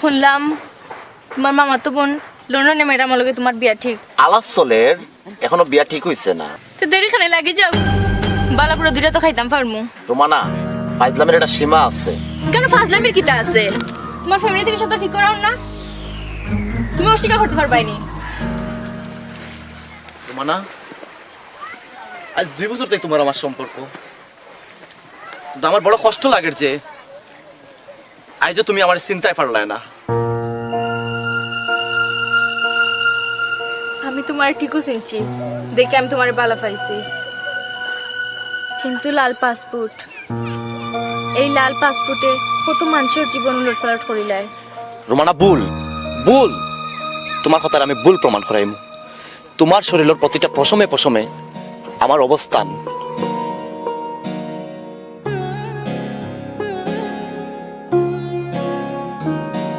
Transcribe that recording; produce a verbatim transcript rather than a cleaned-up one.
হুনলাম তুমার মামাতো বইন লন্ডনে ম্যাডামর লগে তুমার বিয়া ঠিক। আলাপ চলের, এখনো বিয়া ঠিক অইছে না। তে দেরি কেনে, লাগি যাও। বালা বুরা দুইটা তো খাইতাম পারমু। রুমানা, ফাইজলামির একটা সীমা আছে। কেনে, ফাইজলামির কিতা আছে? তুমার ফ্যামিলি থাকি সবতা ঠিক করা অর না? তুমি অস্বীকার করতে পারবায়নি। রুমানা, আইজ দুই বছর থাকি তুমার আমার সম্পর্ক, কিন্তু আমার বড় কষ্ট লাগের যে আইজও তুমি আমারে চিনতায় পারলায় না। আমি তুমারে ঠিকউ চিনছি, দেখি আমি তুমারে বালা পাইছি, কিন্তু লাল পাসপোর্ট, এই লাল পাসপোর্টে কত মানষর জীবন উলটপালট করিলায়। রুমানা, ভুল, ভুল। তুমার কথার আমি ভুল প্রমাণ করাইমু। তুমার শরীরর প্রতিটা পশমে পশমে আমার অবস্থান।